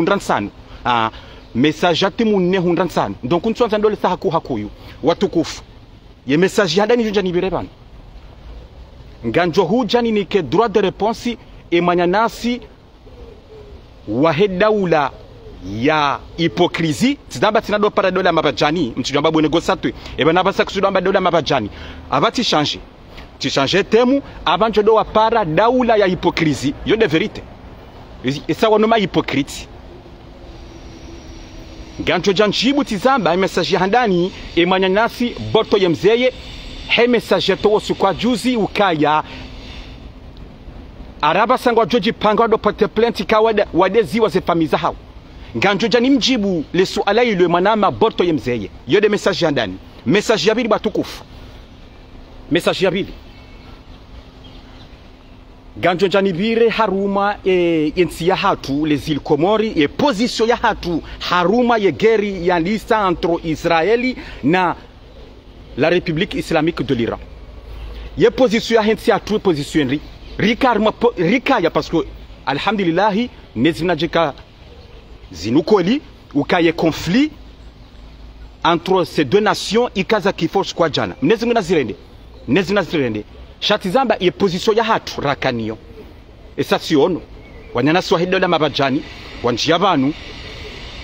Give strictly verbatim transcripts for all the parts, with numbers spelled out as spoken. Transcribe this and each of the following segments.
hundra ntsanu. Ah, message ya timu nne hundra ntsanu. Donc, ntsuandza ndolesa haku hakuyu. Watukufu. Ye message ya handani nganjo dja nipvire pvanu. Nganjo hudja ninike droit de réponse, e mwananyasi wahe daula ya hypocrisie, tsidjamba tsina do para daula mapvadjani, mtsudjamba bwene gosatwe, eba na pvasa kusudu amba daula mapvadjani. Apva tsi change. Tsi change thème, apva njo do wapara daula ya hypocrisie. Yo de vérité. Esa wanu ma hypocrite. Nganjo dja ndjibu tsidjamba, e message ya handani, e mwananyasi, boto ye mzeye, he message ya towo usiku wa juzi, ukaya, araba sangwa djo djipanga wado porte plainte ka wada, wade ziwa ze famille zahawo. Nganjo dja nimdjibu le suala ilo e mwanama boto ye mzeye. Yo de message ya handani. Message ya pvili watukufu. Message ya pvili. Nganjo dja nipvire harumwa e, e ntsi yahatru, les îles Comores, e position yahatru, harumwa ye guerre yandisa entre Israël na la République Islamique de l'Iran. Ye position yahe ntsi yahatru, e position ndri. Rika harumwa po, rika ya, parce que, alhamdulillahi, nezi nadjeka zinu kweli, ukaya ye conflit entre ces deux nations ikaza ki force kwa djana. Mnezi Mngu nazirende. Mnezi Mngu nazirende. Sha tsidjamba ye position yahatru rakaniyo. Esa siono. Wananyasi wahe daula mapvadjani. Wandjia pvanu.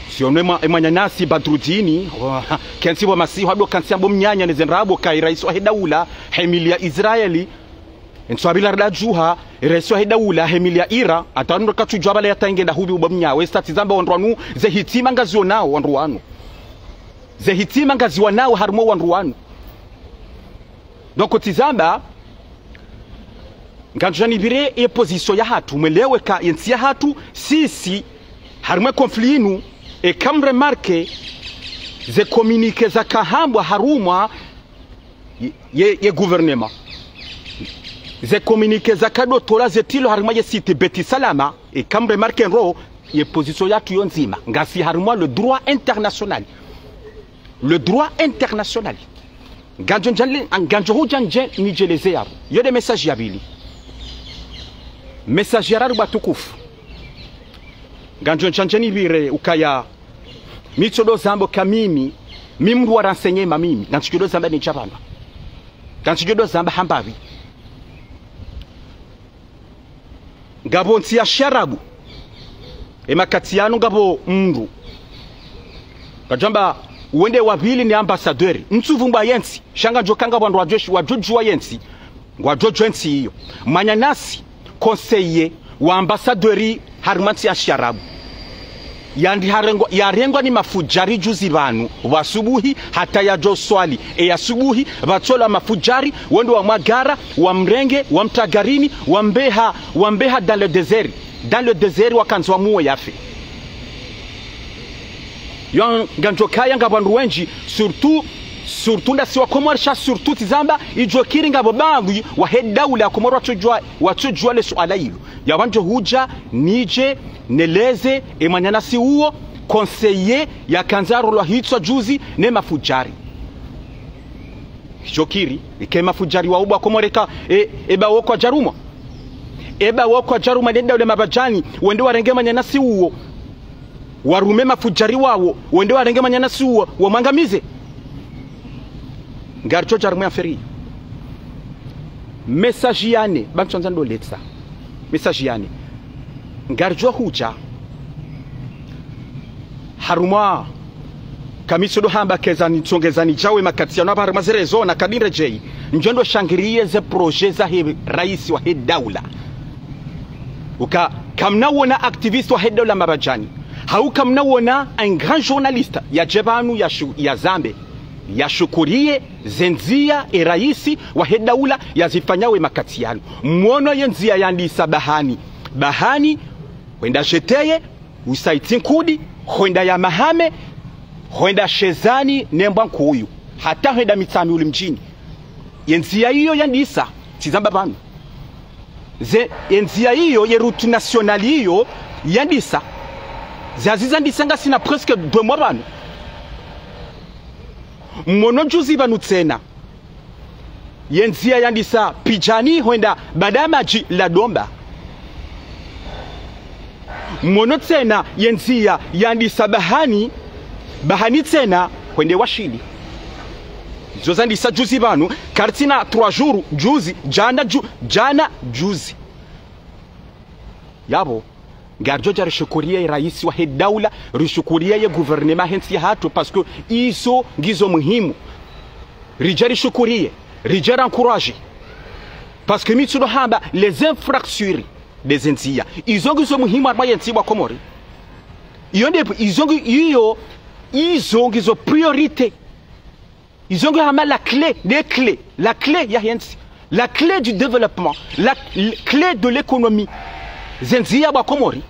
Siono e mwa, e mwananyasi Badrudini. Wa, kentsi pvo masihu ado kantsi ambo mnyanya neze ndrabo ka e raisi wahe daula. He mili ya Israël. Ntsu apvila rada djuha, e raisi wahe daula, he mili ya Iran, hata wanu katsudjua pvala yatangenda hupvi uba mnyawe, esa tsidjamba wandru wanu, ze hitima ngazionao wandru wanu. Ze hitima ngaziwanao harumwa wandru wanu. Donc, tsidjamba, nganjo dja nipvire e position yahatru, mwelewe ka ye ntsi yahatru, sisi, harumwa e conflit inu, eka mremarqué, ze communiqué zaka hambwa harumwa, ye, ye, ye gouvernement. Ze communiqué zaka do tola ze tilo harumwa ye site Beti Salama, eka mremarqué ndro, ye position yahatru yo ndzima. Ngasi harumwa le droit international. Le droit international. Nganjo ndja nle, nganjo hudja ndje nidjeleze yapvo. Yo de message ya pvili. Message ya raru watukufu. Nganjo ndja ndje nipvire ukaya mi ntsu do zamba ka mimi, mi mndru wa renseignement mimi, ngantsi djo do zamba nidja pvanu. Ngantsi djo do zamba hamba pvi. Ngapvo ntsi ya shiarabu. E makati yanu ngapvo mndru. Kadjamba, wende wa pvili ni ambassadeur. Ntsu pvumba ye ntsi. Sha nganjo kanga wandru wadjo, wadjo djuwa ye ntsi. Ngwadjo djuwa ye ntsi iyo. Mwananyasi, conseiller wa ambassadeur harumwa ntsi ya shiarabu. Yandi harengwa, yarengwa ni mafudjari juzi pvanu, pvwa subuhi, hata yadjo swali. E ya subuhi, pvatsolwa mafudjari, wende wamwagara, wamrenge, wamtagarini, wambeha, wambeha dans le désert. Dans le désert, wakandzi wamuwe yafe. Yo nganjo kaya ngapvo wandru wendji, surtout, surtout ndasi wa Komori sha, surtout tsidjamba, idjo kiri ngapvo baadhwi wahe daula ya Komori watsodjuwa, watsodjuwa le suala ilo. Yapvo nganjo hudja, nidje, neleze, e mwananyasi uwo, conseiller, yakandza rolwa hitswa juzi, ne mafudjari. Idjo kiri, ike mafudjari wa uba Komori ka, e, eba wo kwadjarumwa. Eba wo kwadjarumwa ne daula mapvadjani, wende warenge mwananyasi uwo. Warume mafudjari wawo, wende warenge mwananyasi uwo, wamwangamize. Ngaridjo djarumwa ya feri. Message ya nne, ba ntswandza ndo letsa. Message ya nne. Ngaridjo hudja. Harumwa. Ka mi ntsu do hamba keza nitsongeza nidjawe makati yanu apva harumwa ze réseaux na kabindre djeyi. Ndjo ndo shangiriye ze projet zahe raisi wahe daula. Uka, kamna wona activiste wahe daula mapvadjani. Hau kamna wona un grand journaliste yadje pvanu ya shu, ya zambe. Yashukuriye ze ndziya e raisi wahe daula yazifanya we makati yanu. Mwono ye ndziya yandisa Bahani. Bahani, hwenda Jeteye, Usaiti Nkudi, hwenda ya Mahame, hwenda Shezani, Nembwa Nkuyu. Hata hwenda Mitsamihuli mdjini. Ye ndziya iyo yandisa, tsidjamba pvanu. Ze, ye ndziya iyo, ye route nationale iyo, yandisa. Zazi zandisa ngasina presque deux mois pvanu. Mwono juzi pvanu tsena. Ye ndziya yandisa Pidjani hwenda Badamadji la Domba. Mwono tsena ye ndziya yandisa bahani, bahani tsena hwende washili. Zo zandisa juzi pvanu, karitsina trois jours, juzi, jana, ju-, jana, juzi. Yapvo, ngaridjo dja rishukuriye raisi wahe daula, rishukuriye ye gouvernement yahe ntsi yahatru, parce que izo ngizo muhimu. Ridje rishukuriye, ridje ra encourager. Parce que mi tsudo hamba les infrastructures des ndziya, izo ngizo muhimu harimwa ye ntsi bwa Komori. Iyo nde, izo ngi-, iyo, izo ngizo priorité. Izo ngiyo hama la clé, des clés, la clé yahe ntsi, la clé du développement, la cl-, clé de l'économie. Ze ndziya bwa Komori.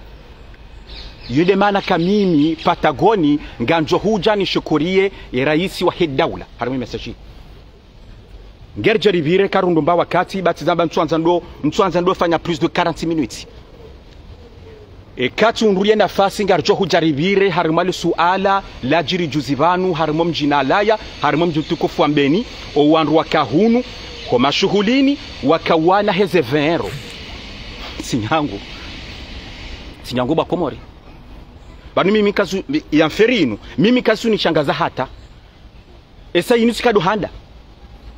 Iyo nde maana ka mimi, Patagoni, ngamdjo hudja nishukuriye ye raisi wahe daula. Harimwa ye message. Ngaridjo ripvire karundumba wakati, ba tsi zamba ntsuandza ndo, ntsuandza ndo fanya plus de quarante minutes. Eka tsi undru ye nafasi ngaridjo hudja ripvire harimwa le suala ladjiri juzi pvanu harimwa mdji na Alaya, harimwa mdji mtukufu wa Mbeni, o wandru waka hunu, ho mashuhulini, waka wana heze vingt euros. Tsi nyangu. Tsi nyangu bwa Komori. Pvanu mimi kazu, ya mferi inu, mimi kazu nishangaza hata. Esa inu tsikado handa.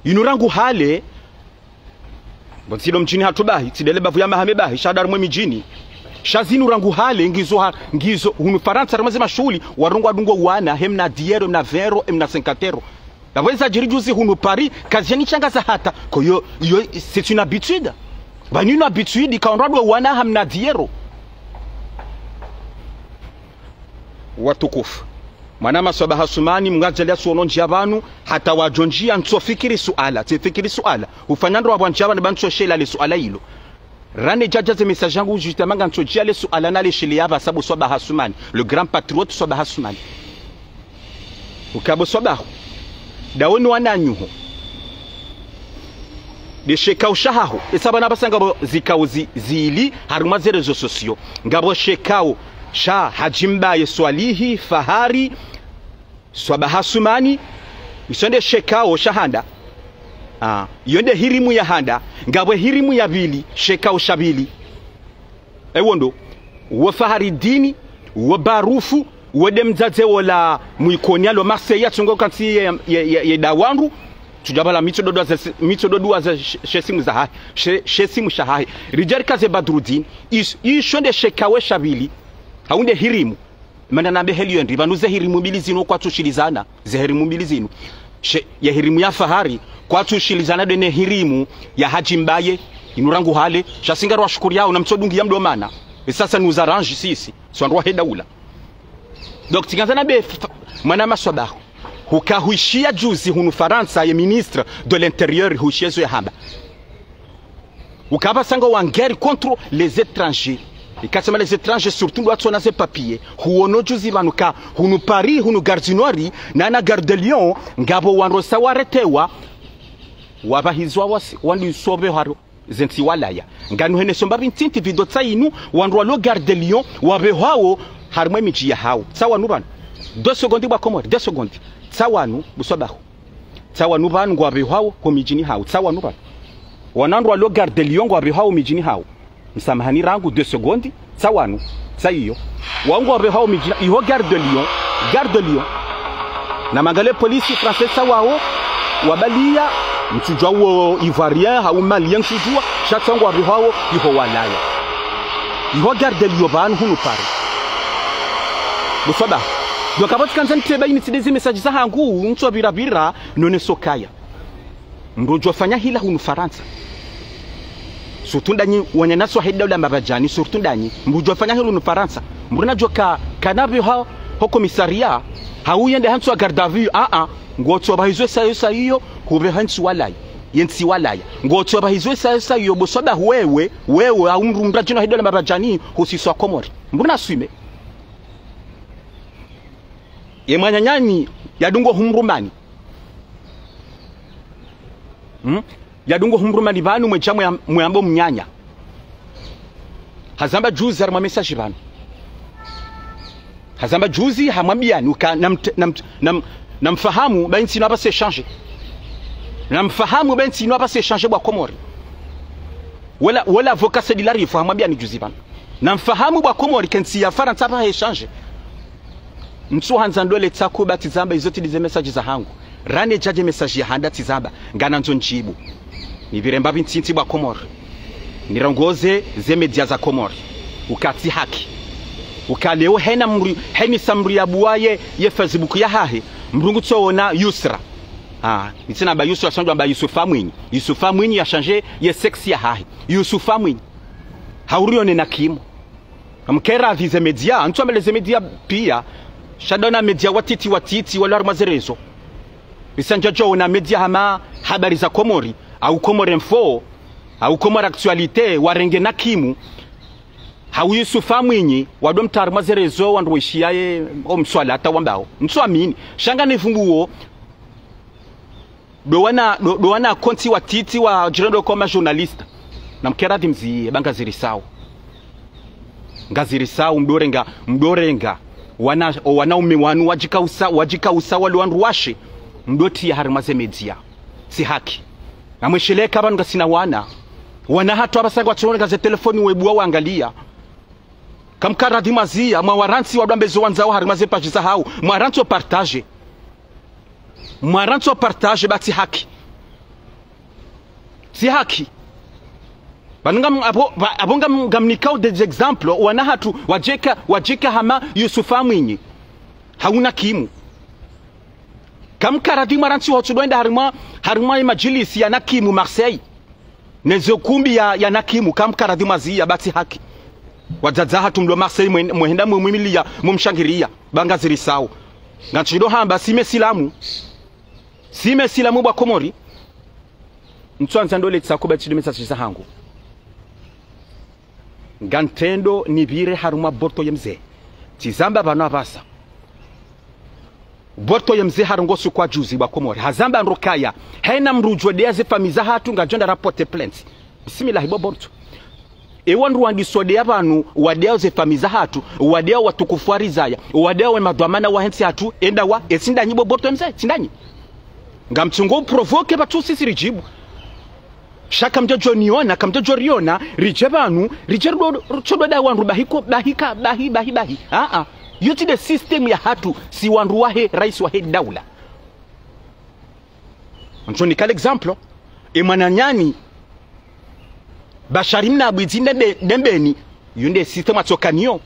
Inu rangu hale, bo ntsi ndo mdjini hatru bahi, tsi ndele bavu ya mahame bahi, sha harimwa ye midjini. Sha zinu rangu hale, ngizo ha-, ngizo, hunu Farantsa, harimwa ze mashuhuli, warongwa wadungwa wana, he mna dix euros, he mna vingt euros, he mna cinquante euros. Yapvo eza djiri juzi hunu Paris, kazidja nishangaza hata. Ko yo, yo, c'est une habitude. Pvanu inu habitude, ka wandru wadungwa wana, ha mna dix euros. Watukufu. Mwanama Swaba Hasumani, mngadjali ya suono ndjiya pvanu, hata wadjo ndjiya ntsofikiri suala, tsifikiri suala. Ufanya ndro wapvo ndjiya pvanu ba ntsoshela le suala ilo. Rane djadja ze message yangu justement ngamtsodjiya le suala na le shile ya pvasa bo Swaba Hasumani, le grand patriote Swaba Hasumani. Uka bo Swaba hu. Dawe no wananyuho. Nde shekao shahaho. Esa pvanu pvasa ngapvo zikao zi-, zili harimwa ze réseaux sociaux. Ngapvo shekao sha Hadji Mbaye Swalihi, Fahari, Swaba Hasumani. Iso nde shekao sha handa. Ah, iyo nde hirimu ya handa. Ngapvo hirimu ya pvili, shekao sha pvili. Ewo ndo, wo Faharidini, wo Barufu, wo nde mdzadze wola Mwikoni alo Marseille, atsungo kantsi ye, ye, ye, ye nda wandru, tsudja pvala mi tsodo dua ze, mi tsodo dua ze she, she simu zahahe, she, she simu shahahe. Ridja rikaze Badrudini, is-, isho nde shekao sha pvili, hau nde hirimu. Mana nambe heli yo ndri, pvanu ze hirimu mbili zinu kwatsu shilizana, ze hirimu mbili zinu. She, ye hirimu ya Fahari, kwatsu shilizana nde ne hirimu ya Hadji Mbaye, inu rangu hale, sha si ngari washukuriyao, na mtsodungiya mdomana. Et ça, ça nous arrange ici, ici. Si wandru wahe daula. Donc, tsikandza nambe f-, f-, mwanama Swaba hu. Huka huishiya juzi hunu Farantsa, ye ministre de l'Intérieur, huishiya zo ya hamba. Uka pvasa ngo wa guerre contre les étrangers. Ikasema les étrangers, surtout ndo watsona ze papiers. Huono juzi pvanu ka, hunu Paris, hunu Gare du Nord, na na Gare de Lyon, ngapvo wandru sa waretewa, wapvahizwa wasi, wandru isobe haro, ze ntsi walaya. Nganu hene somba pvi ntsinti video tsa inu, wandru walo Gare de Lyon, wapvehwao, harimwa ye midji yahawo. Tsa wanu pvanu. Deux secondes bwa Komori, deux secondes. Tsa wanu, bo Swaba hu. Tsa wanu pvanu ngwapvehwao ho midjini hawo. Tsa wanu pvanu. Wana wandru walo Gare de Lyon ngwapvehwao midjini hawo. Msamahani rangu deux secondes. Tsa wanu. Tsa iyo. Wao ngwapvehwao midjini. Iho Gare de Lyon. Gare de Lyon. Na mangale police française tsa wao. Wabaliya. Ntsudjuwa wo Ivoirien, hau Malien ntsudjuwa. Sha tsa ngwapvehwao. Iho walaya. Iho Gare de Lyon pvanu hunu Paris. Bo Swaba hu. Donc apvo tsikandza ntreba ini tsi nde ze message zahangu, ntso pvira pvira, none sokaya. Mdru udjo fanya hila hunu Farantsa. Surtout ndanyi wananyasi wahe daula Mbapvadjani, surtout ndanyi. Mdru udjo fanya hila hunu Farantsa. Mdru nadjo ka, kana pvehwa ho commissariat, hau yende hantsi wa garde à vue, ah, ah. Ngotso pvahizwa sa yo sa iyo, hupvehwa ntsi walaya. Ye ntsi walaya. Ngotso pvahizwa sa yo sa iyo, bo Swaba hu wewe, wewe, hau mdru mdru adjina wahe daula Mbapvadjani, husiswa Komori. Mdru na assume. Ye mwananyani, yadungwa hu mdrumani. Hmm? Yadungwa hu mdrumani pvanu mwedja mwe-, mweyambo mnyanya. Hazamba juzi harimwa message pvanu. Hazamba juzi hamwambiyani uka namt-, namt-, nam-, namfahamu ba ntsi inu apvasa échange. Namfahamu ba ntsi inu apvasa échange bwa Komori. Wola, wola avocat Said Larifou hamwambiyani juzi pvanu. Namfahamu bo wa Komori, ke ntsi ya Farantsa pvahe échange. Ntsu handza ndole tsaku ba tsizamba izo tsi ndize message zahangu. Rane djadje message ya handa tsizamba, nganandzo ndjibu. Nipvire mbapvi ntsi ntsi bo wa Komori. Nirongoze ze média za Komori. Uka tsi haki. Uka leo hena mri, heni sa mri ya buwa ye, ye Facebook yahahe. Mrungu tso ona Yusra. Ah, nitsina mba Yusra, sandwa mba Yusufa Mwinyi. Yusufa Mwinyi ya change ye sexe yahahe. Yusufa Mwinyi. Haurione na kimu. Amkera vize média, ntsu ambele ze média pia. Sha ndo na média watiti watiti, walo harumwa ze réseaux. Isa ndjadjo ona média hama Habari za Komori, au Comores Info, au Comores Actualité, warenge na kimu. Hau Yusufa Mwinyi, wado mtari mwa ze réseaux, wandru weshiya ye, o mswala hata wambao. Ntsu amini. Sha nga nifumbuo, ndo wana, ndo, ndo wana konti watiti wadjirendo kama journaliste. Namkera dhimzi, eba Ngaziri sawa. Ngaziri sawa, mdorenga, mdorenga. Wana, o wanaume wanu wadjikausa, wadjikausa wale wandru washe. Mdotiya harumwa ze média. Tsi haki. Namwesheleka pvanu ngasina wana. Wana hatru apvasa ngwatsorenga ze telefoni webuwa wangaliya. Kamkara dhimwaziya, mwa warantsi wado amba izo wandzao harumwa ze page zahao. Mwarantsi o partage. Mwarantsi o partage ba tsi haki. Tsi haki. Pvanu ngam, apvo, pva, apvo ngam, ngamnikao des exemples, wana hatru, wadjeka, wadjeka hama Yusufa Mwinyi. Hauna kimu. Kamkara dhimwarantsi hotsu ndo enda harumwa, harumwa ye madjilisi ya na kimu Marseille. Neze ukumbi ya, ya na kimu, kamkara dhimwaziya ba tsi haki. Wadzadze hatru mlo Marseille mwe, mwehenda mwe mwimiliya, mwe mshangiriya, ba Ngaziri sawa. Ngantsindo hamba, tsi mesilamu. Tsi mesilamu bo wa Komori. Ntsu handza ndole tsaku ba tsi ndize message zahangu. Ngantrendo nipvire harumwa Borto ye mze. Tsizamba pvanu apvasa. Borto ye mze harongoa usiku wa juzi bo wa Komori. Hazamba ndro kaya. Hena mdru udjo deya ze famille zahatru ngadjo enda ra porter plainte. Bismillahi bo Borto. Ewa ndru wandiso deya pvanu, wadeya ze famille zahatru, wadeya watukufu wa rizaya, wadeya we madhwamana wahe ntsi yahatru, enda wa, e tsi ndanyi bo Borto ye mze, tsi ndanyi. Ngamtsungo provoquer pvatsu sisi ridjibu. Sha kamdjadjo niona, kamdjadjo riona, ridje pvanu, ridje rudo, rudo da wandru bahiko, bahika, bahi, bahi, bahi. Ah, ah. Yo tsi nde système yahatru, si wandru wahe, raisi wahe daula. Ntsu nika l'exemple, e mwananyani, Bashari Mnabwidzi nde mbe, nde mbeni, yo nde système atsokaniyo.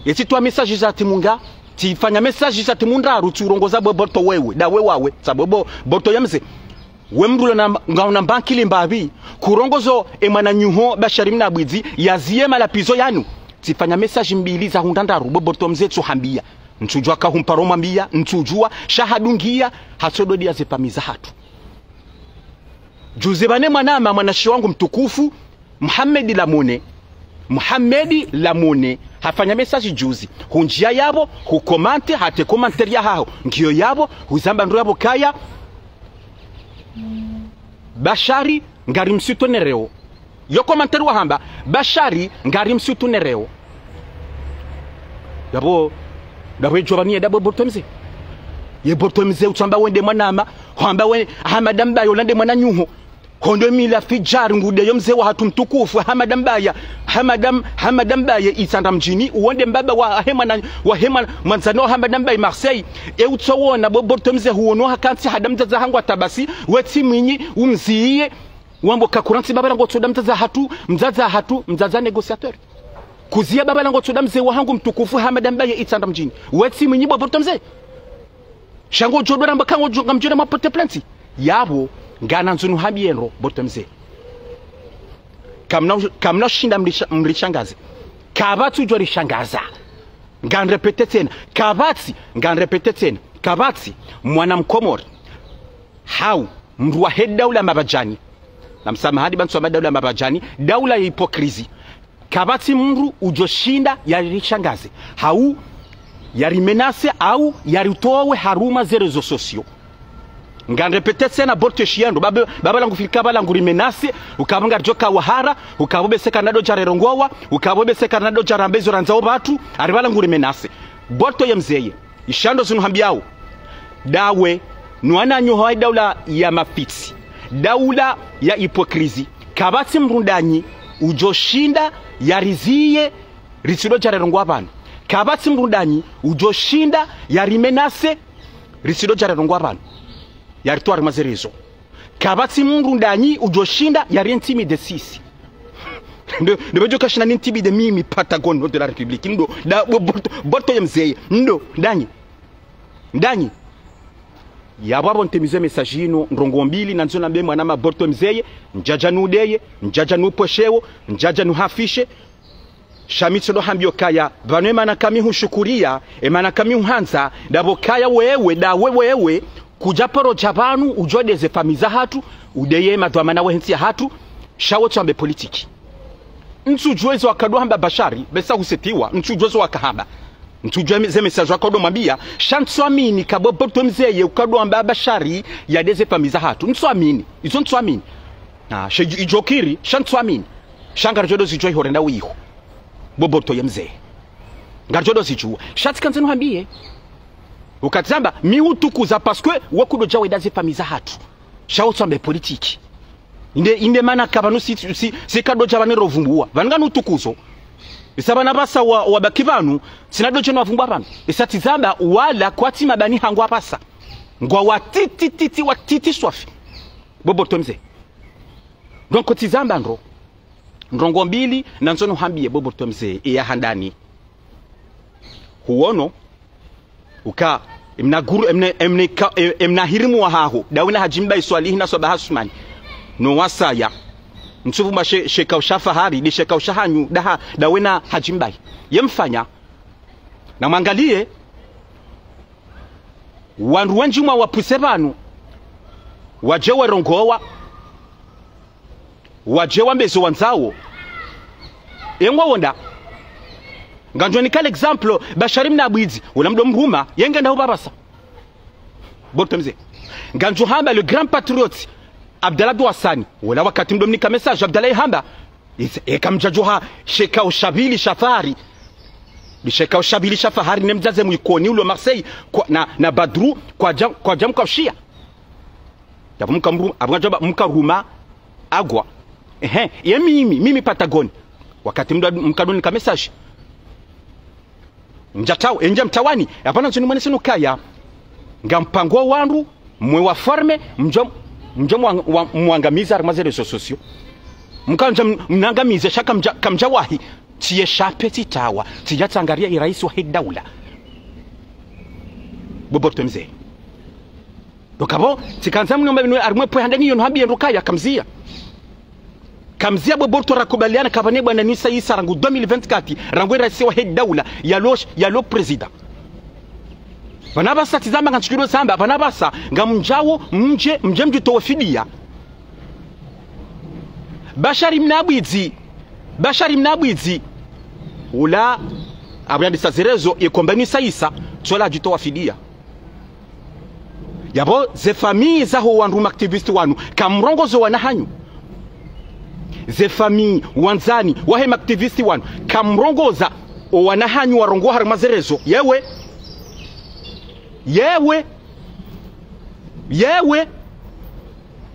Etsi towa message za timu nga, tsifanya message za timu ndraru, tsi urongoza bo Borto wewe, nda we wawe, sa bo bo, Borto ye mze. We mdru lo na, ngauna mba nkili mbapvi, kurongozo e mwananyuho Bashari Mnabwidzi, yaziye malapvizo yanu. Tsifanya message mbili za hundra ndraru, bo Borto mze tsu hambiya. Ntsudjuwa ka humparo mwambiya, ntsudjuwa, sha hadungiya, hatsodo deya ze famille zahatru. Juzi pvanu mwanama mwanashe wangu mtukufu, Mohamed Lamone. Mohamed Lamone, hafanya message juzi. Hundjiya yapvo, hucommente, hatre commentaire yahaho. Ngiyo yapvo, huzamba ndro yapvo kaya. Bashari, ngari msoutenireo. Yo commentaire wahamba, Bashari, ngari msoutenireo. Yapvo, yapvo edjo pvanu ye nda bo Borto mze. Ye Borto mze utsamba we nde mwanama, hamba we Hamada Mbaye ola nde mwananyuho. Hondo mila fidjari ngudeyo mze wahatru mtukufu, Hamada Mbaye, Hamada, Hamada Mbaye Itsandra mdjini, uwo nde mbaba wahe mwana, wahe mwana, mwandzani wa Hamada Mbaye Marseille. E utsowona bo Borto mze huwono hakantsi hada mdzadze hangu atabasi, we tsi mwinyi, umziye, wambo kakurantsi baba langu tsoda mdzadze hatru, mdzadze hatru, mdzadze négociateur. Kuziya baba langu tsoda mze wahangu mtukufu Hamada Mbaye Itsandra mdjini. We tsi mwinyi bo Borto mze. Sha ngodjo dora mba ka ngodjo ngamdjo na mwa porter plainte. Yapvo, nganandzo nuhambiye ndro, Borto mze. Kamna, kamna ushinda mrisha, mrishangaze. Kapvatsi udjo rishangaza. Nganrépéter tsena. Kapvatsi, nganrépéter tsena. Kapvatsi, mwana Mkomori. Hau, mdru wahe daula mabadjani. Na msamahani ba ntswamba daula mabadjani, daula ya hypocrisie. Kapvatsi mdru udjo shinda yarishangaze. Hau, yarimenase, hau, yaritowe harumwa ze réseaux sociaux. Nganrépéter tsena Borto shiya ndro, baba, baba langu fika baba langu rimenase, ukapvo ngaridjo kawahara, ukapvo bese karina ndo dja rerongowa, ukapvo bese karina ndo dja rambe izo randzao pvatru, ari baba langu rimenase. Borto ye mzeye. Isha ndo zinu hambiao. Ndawe, nwananyo hawa daula ya mafitsi. Daula ya hypocrisie. Kapvatsi mdru ndanyi, udjo shinda, yariziye, ritsidjo dja rirongowa pvanu. Kapvatsi mdru ndanyi udjo shinda yarimenase, ritsidjo dja rirongowa pvanu. Yaritowa harimwa ze réseaux. Kapvatsi mdru ndanyi udjo shinda yariintimide sisi. Ndo, ndo pvadjo kashinda niintimide mimi, Patagon de la République. Ndo, nda, bo, Borto, Borto ye mzeye. Ndo, ndanyi. Ndanyi. Yapvo apvo ntimize message yinu, ndrongoo mbili nandzo nambe mwanama Borto mzeye, ndjadja nudeye, ndjadja nupvoshewo, ndjadja nuhafishe. Sha mi tsodo hambiyo kaya, pvanu emana kami hushukuriya, emana kami huhandza, ndapvo kaya wewe, ndawe wewe, kudja paro dja pvanu, udjo deze famiyi zahatru, udeye madhwamana wahe ntsi yahatru, sha wo tsi wambe politiki. Ntsudjuwa ezo wakado hamba Bashari, besa husetiwa, ntsudjuwa ezo wakahamba. Ntsudjuwa ze message wakado mwambiya, sha ntswamini ka bo Borto mzeye ukado hamba Bashari yadeze famiyi zahatru. Ntswamini, izo ntswamini. Ah, she idjo kiri, sha ntswamini. Sha ngaridjo do zidjuwa iho renda wiho. Bo Borto ye mzeye. Ngaridjo do zidjuwa. Sha tsikandze nuhambiye. Uka tsi zamba, mi hutukuza parce que wakudo dja weda ze famiyi zahatru. Sha wo tsi wambe politiki. Inde, inde mana ka pvanu si, si, si kado dja pvanu rovumbuwa. Pvanu nganu tukuzo. Isa pvanu apvasa wa, wabaki pvanu, tsina do djeno wavumbuwa pvanu. Isa tsi zamba wala kwatsi mabani hangu apvasa. Ngwa watiti, titi, watiti swafi. Bo Borto mzeye. Donc tsi zamba ndro. Ndrongoo mbili, nandzo nuhambiye bo Borto mzeye, eya handani. Huwono, uka, emna guru, emna, emna ka, e-, emna hirimu wahaho, ndawe na Hadji Mbaye Swalihi na Swabaha Sumani. No wasaya. Ntsuvu ma she, sheka usha Fahari, ndi sheka usha hanyu, ndaha, ndawe na Hadji Mbaye. Ye mfanya. Namwangaliye, wandru wendji mwawapvuse pvanu, wadje warongowa, wadje wambe zo wandzawo. Engwa wonda. Ngandjo nika l'exemple, Bashari Mnabwidzi, wula mdo mruma, yenge ndahu pvapvasa. Borto mzeye. Ngandjo hamba le grand patriote, Abdallah Douassane, wula wakati mdo mnika message, Abdallah yehamba, Ise, eka mdjadjuha sheka usha pvili sha Fahari. Ndi sheka usha pvili sha Fahari ne mdzadze mwikoni ulo Marseille kwa, na, na Badru kwadja, kwadja mkaushiya. Yapvo mka mru-, apvo ngadjaba mkaruma agwa. Ehe, ye mimi, mimi Patagon. Wakati mdo, mkado nika message. Mdjatao, endja mtawani. Yapvo nandzo nimwonese nukaya. Ngampango wandru, mwe wa forme, mdjo, mdjo mwa-, wa-, mwangamiza harimwa ze réseaux sociaux. Mkandja m-, mnangamize sha kamdja, kamdja wahi. Tsiye shape tsitawa, tsidja tsangariya ye raisi wahe daula. Bo Borto mzeye. Donc apvo, tsikandza mnomba binu harimwe pvo handani yono hambiye ndrukaya kamziya. Kamziya bo Borto rakubaliana kapvane bwana Nissa Issa rangu deux mille vingt-quatre, rangu raisi wahe daula, yalo, yalo président. Pvanu pvasa tsi zamba ngantsukiro zamba, pvanu pvasa ngamdjawo mdje, mdje mdjutowe fidiya. Bashari Mnabwidzi, Bashari Mnabwidzi. Ula, apvo yandisa ze réseaux, ye kombe Nissa Issa, tsola djutowa fidiya. Yapvo, ze famiyi zaho wandru ma activistes wanu, kamrongozo wana hanyu. Ze famiyi, wandzani, wahe ma activistes wanu, kamrongoza, o wana hanyu warongowa harimwa ze réseaux. Yewe. Yewe. Yewe.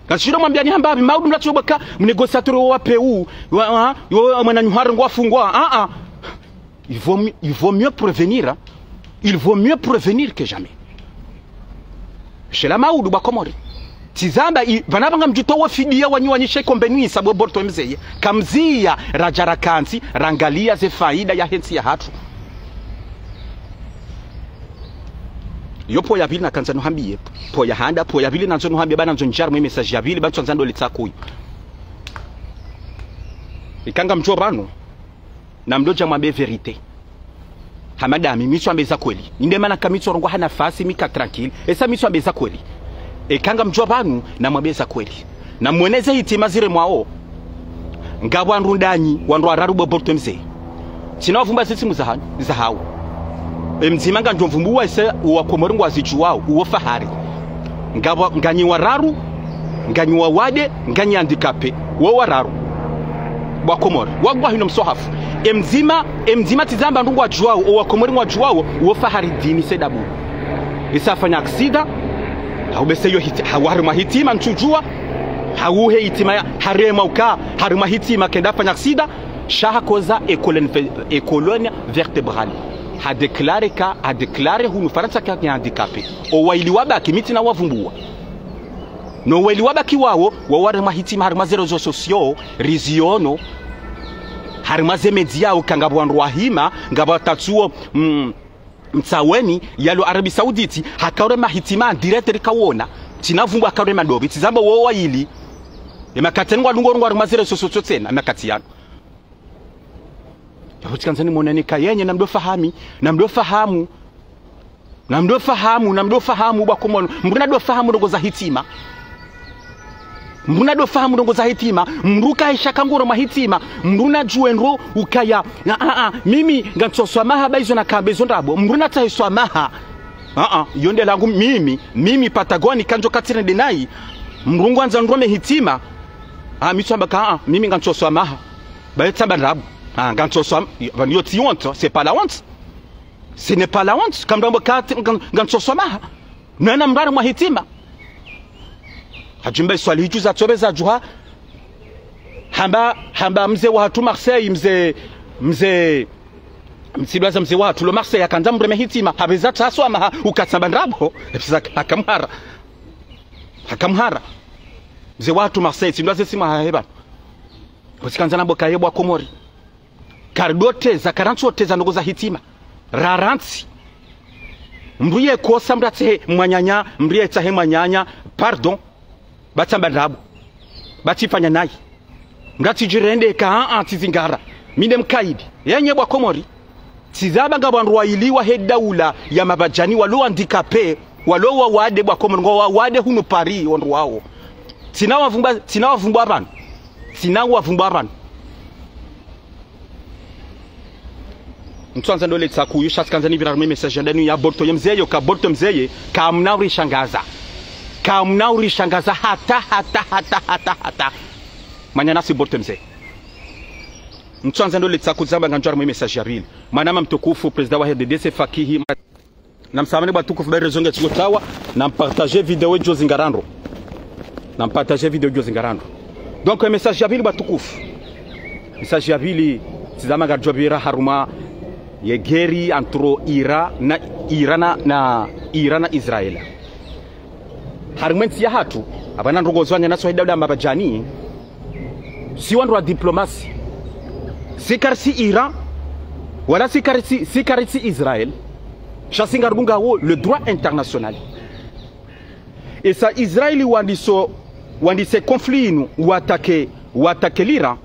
Kashiro mwambiyani hamba, maudu mlatso baka, mnégociateur wa P U, wa, wa, wa, mwananyu harongowa fungwa, ah, ah. Il vaut mi-, il vaut mieux prévenir, hein. Il vaut mieux prévenir que jamais. Shela maudu ba Komori. Tsi zamba i, pvanu pvanga mdjutowe fidiya wanyu wanyi she kombe Nissa bo Borto mzeye. Kamziya, radja rakantsi, rangaliya ze fayida yahe ntsi yahatru. Yo pvo ya pvili nakandza nuhambiye. Pvo ya handa, pvo ya pvili nandzo nuhambiye, ba nandzo ndjari mwe message ya pvili, ba ntswandza ndo litsakuyu. Ika ngamdjo pvanu. Namdo dja mwambe vérité. Hama ndami, mi ntsuambe za kweli. Inde mana ka mi ntsurongowa ha nafasi, mi ka tranquille. Esa mi ntsuambe za kweli. Eka ngamdjuwa pvanu, namwambe za kweli. Namwoneze hitima ziremwawo. Ngapvo wandru ndanyi, wandru wararu bo Borto mze. Tsina wavumba ze simu zahanyu, zahawo. Emdzima ngandjo mvumbuwa ese, uwo Wakomori ngwazidjuwawo, uwo Fahari. Ngapvo, nganyi wararu, nganyi wawade, nganyi handicapé. Wo wararu. Wakomori. Wagwa hino mswahafu. Emdzima, emdzima tsi zamba ndru ngwadjuwawo, o Wakomori ngwadjuwawo, uwo Fahari Dini Sedabu. Esa hafanya aksida, hau bese yo hiti-, hau harumwa hitima ntsudjuwa, hau he hitima ya, haremwa uka, harumwa hitima kenda hafanya aksida, Sha hakoza e colonne ve-, e colonne vertébrale. Ha déclaré ka, ha déclaré hunu Farantsa ka ni handicapé. O waili wabaki mi tsina wavumbua. No waili wabaki wawo, wawo harumwa hitima harumwa ze réseaux sociaux, riziono, harumwa ze média uka ngapvo wandru wahima, ngapvo watatsuo, mm, mtsaweni, yalo Arabie Saoudite, hakaure mahitima en direct rikawona. Tsina vumbu hakaure madopvi, tsizamba wo waili. E makati yanu ngwadungo ngwa harumwa ze réseaux sociaux tsena, e makati yanu. Yapvo tsikandza nimwoneni ka yenyi, namdo fahami, namdo fahamu. Namdo fahamu, namdo fahamu, bwa Komori. Mdru nado fahamu ndrongo za hitima. Mdru nado fahamu ndrongo za hitima. Mdru kaisha kangoro mahitima. Mdru nadjuwe ndro ukaya. Na, a, a, mimi ngantso swamaha ba izo nakamba izo ndrabo. Mdru natsahe swamaha. A, a, yo nde langu mimi. Mimi Patagoni kandjo katsirende nayi. Mdru ngwandzo ndrome hitima. A, mi tsamba ka, a, a, mimi ngantso swamaha. Ba yo tsamba ndrabo. A, ngantso swam-, yo, yo tsi honte, c'est pas la honte. Ce n'est pas la honte. Kamdrambo ka, ngan-, ngantso swamaha. Nena mdru harumwa hitima. Hadjimba iswali hidju za tsobe za djuha. Hamba, hamba mze wahatru Marseille, mze, mze, mtsidwaza mze wahatru lo Marseille, hakandza mreme hitima. Hapveza tsa swamaha, ukatsamba ndrabo. Epveza hakamhara. Hakamhara. Mze wahatru Marseille, tsidwaze sima haheba. Otsikandza nambo kaye bwa Komori. Kardoteza, karantsi oteza ndrongo za hitima. Rarantsi. Mdru ye kosa mdru atsahe mwananya, mdru ye tsahe mwananya, pardon. Ba tsamba ndrabo. Ba tsifanya nayi. Mdru atsidjirende ka, a, a, tsizingara. Mi nde mkaidi. Yenyi bwa Komori. Tsizamba ngapvo wandru waili wahe daula ya Mabadjani, walo handicapé, walo wawade bwa Komori, ngwawawade hunu Paris, wandru wawo. Tsina wavumba, tsina wavumba pvanu. Tsina wavumba pvanu. Ntswandza ndole tsaku, yo sha tsikandza nipvira harumwa e message ya ndani ya Bolto ye mzeye, ka Bolto mzeye, kamna urishangaza. Kamna urishangaza hata, hata, hata, hata, hata. Mwananya nasi Bolto mzeye. Ntswandza ndole tsaku zamba ngandjo harumwa e message ya pvili. Mwanama mtukufu, président wa R D D C, Fakihi. Namsamahani bwa tukufu, ba e réseau nge tsiko tawa, nampartage video djo zingarandro. Nampartage video djo zingarandro. Donc, e message ya pvili bwa tukufu. Message ya pvili, tsizamba ngardjo pvira harumwa ye guerre entre Iran na, Iran na, na, Iran na Israël. Harumwa entsi yahatru, apvana ndrongo zo wanya naso he daula Mabadjani, si wandru wa diplomasi. Si karitsi Iran, wala si karitsi, si karitsi Israël, sha si ngarudungao le droit international. Esa Israël wandiso, wandise conflit inu, wattaqué, wattaqué l'Iran.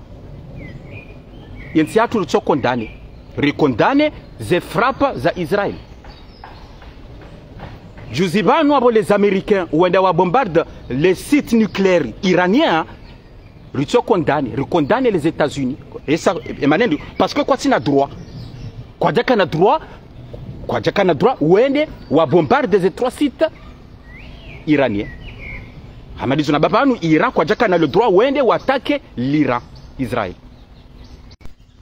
Yentsi yahatru ritso condamné. Ricondamné ze frappe za Israël. Juzi pvanu apvo les Américains wenda wa bombarde les sites nucléaires iraniens, ritso condamné, ricondamné les États-Unis. Esa, e, e manendo, parce que kwatsina droit. Kwadjakana droit, kwadjakana droit, wende wa bombarde ze trois sites iraniens. Hama ndizo namba pvanu, Iran, kwadjakana le droit, wende wattaqué l'Iran, Israël.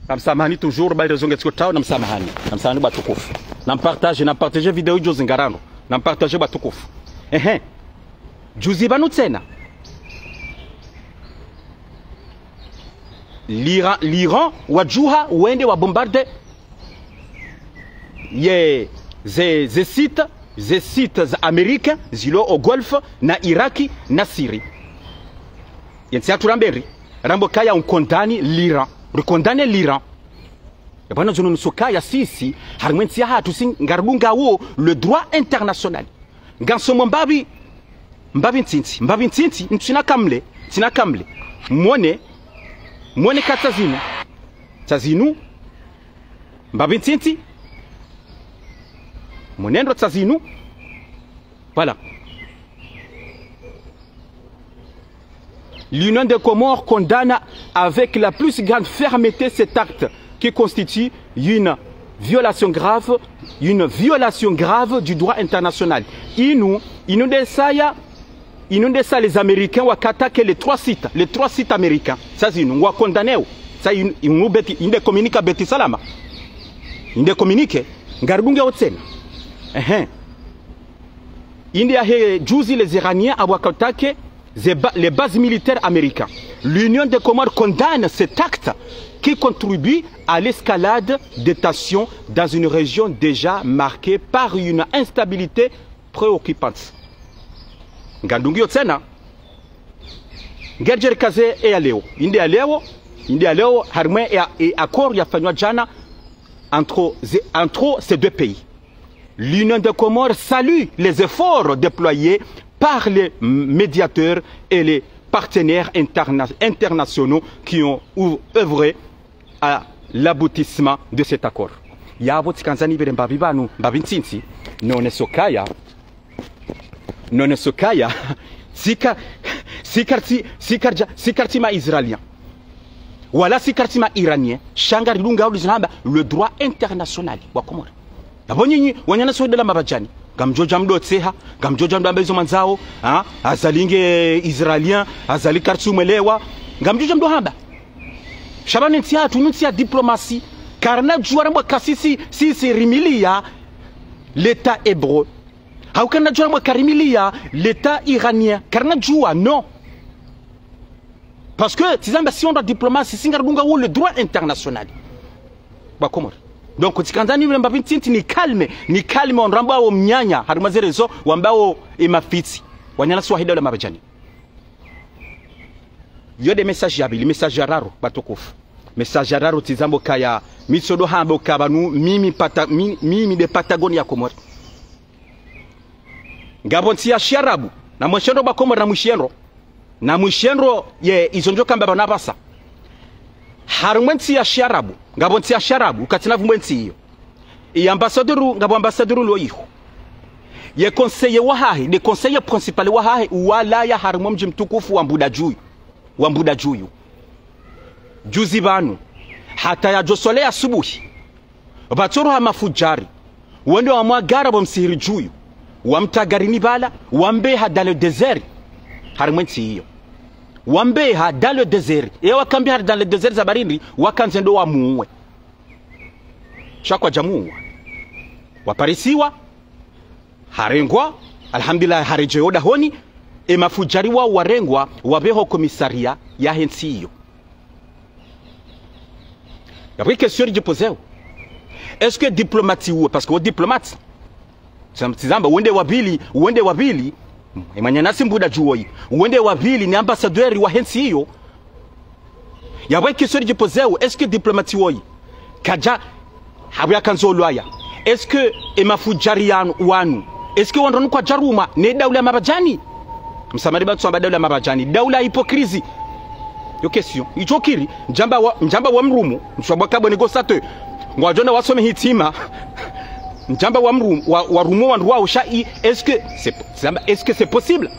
Namsamahani toujours, ba e réseau nge tsiko tawa, namsamahani. Namsamahani bwa tukufu. Nampartage, nampartage video djo zingarandro. Nampartage bwa tukufu. Ehe. Juzi pvanu tsena. L'Iran, l'Iran, wadjuha, wende wa bombarde ye, ze, ze sites, ze sites za Amérique, zilo o Golfe, na Iraki, na Syrie. Yentsi yahatru rambe ri, rambo kaya on condamné l'Iran. Ricondamné l'Iran. E pvana zo nunu so kaya sisi, harumwa entsi yahatru si ngarudungao le droit international. Ngansomo mbapvi, mbapvi ntiti, mbapvi ntiti, ntsina kamle, ntsina kamle. Mwone, mwone ka tsa zinu. Tsa zinu, mbapvi ntiti. Mwone ndro tsa zinu. Voilà. L'Union des Comores condamne avec la plus grande fermeté cet acte qui constitue une violation grave, une violation grave du droit international. Inu, inu ndesaya, inu ndesa les Américains waka attaqué les trois sites, les trois sites américains. Sa zinu, ngwa condamné o. Sa inu, inu beti, inde communiqué Beti Salama. Inde communiqué, ngarudungao tsena. Ehe. Inde yahe juzi les Iraniens apvo waka attaqué Ze ba-, les bases militaires américaines. L'Union des Comores condamne cet acte qui contribue à l'escalade des tensions dans une région déjà marquée par une instabilité préoccupante. Ngandungu yo tsena. Ngedjerikaze e ya leo. Inde ya leo, inde ya leo, harimwe e, e accord yafanywa djana entre, entre ces deux pays. L'Union des Comores salue les efforts déployés par les médiateurs et les partenaires interna-, internationaux qui ont ou-, œuvré à l'aboutissement de cet accord. Yapvo tsikandza nipvire mbapvi pvanu, mbapvi ntiti, none sokaya, none sokaya, tsika, tsika tsi, tsika dja, tsika tsi ma Israéliens. Wala tsika tsi ma Iraniens, sha ngaridungao lizo namba le droit international wa Komori. Yapvo nyinyi, wananyasi wa daula Mabadjani, ngamdjodja mdotseha, ngamdjodja mdo amba izo mwandzao, ha? Azali nge Israélien, Azali kartsi umwelewa, ngamdjodja mdo hamba. Sha pvanu ntsi yahatru, ntsi ya diplomasi, karina djuwa rambwa ka sisi, sisi rimiliya l'État hébreu. Hau karina djuwa rambwa ka rimiliya l'État iranien, karina djuwa, non. Parce que, tsi zamba si on doit diplomasi, si ngaridungao le droit international. Ba Komori. Donc, tsikandza nipvire mbapvi ntiti ni calme, ni calme, on rambwa wo mnyanya, harimwa ze réseaux, wambao e mafitsi. Wananyasi wa he daula Mabadjani. Yo nde message ya pvili, message ya raru, batukufu. Message ya raru tsi zamba kaya, mi tsodo hamba ka pvanu, mimi pata, mi, mimi nde Patagoni ya Komori. Ngapvo ntsi ya shiarabu, na mwishiyendro ba Komori na mwishiyendro. Na mwishiyendro ye izo ndjo kamba pvanu apvasa. Harimwe ntsi ya shiarabu, ngapvo ntsi ya shiarabu, ukatsina pvumwe ntsi iyo. Ye ambassadeur, ngapvo ambassadeur lo iho. Ye conseiller wahahe, nde conseiller principal wahahe, uwalaya harimwa mdji mtukufu wa Mbuda Djuyu, wa Mbuda Djuyu. Juzi pvanu, hata yadjo swali ya subuhi. Pvatsoroha mafudjari. Wende wamwagara pvo msihiri djuyu. Wamtagarini pvala, wambeha dans le désert. Harimwe ntsi iyo. Wambeha dans le désert. Ewa kambi hari dans le désert za barindri, wakandze ndo wamuwe. Sha kwadja muwa. Waparisiwa, harengwa, alhamdulillah, haredjeyi dahoni, e mafudjari wa warengwa, wabeho komisaria yahe ntsi iyo. Yapvo question ridjipozeo. Est-ce que diplomate uwo, parce que wo diplomate, tsi zamba, wende wa pvili, wende wa pvili, e mwananyasi Mbuda Djuyu woyi, wende wa pvili ni ambassadeur wahe ntsi iyo. Yapvo question ridjipozeo, est-ce que diplomate woyi, kadja, hapvo yakandzo lwaya. Est-ce que e mafudjari yanu, wanu, est-ce que wandru wanu kwadjarumwa ne daula ya Mabadjani? Msamari batsu amba daula ya Mabadjani, daula ya hypocrisie. Yo question. Idjo kiri, ndjamba wa, ndjamba wa mrumu, nswabwa kabone gosate. Ngwadjo na wasome hitima. Ndjamba wa mrumu, wa, warumu wandru wao sha i, est-ce que c'est, tsi zamba, est-ce que c'est possible?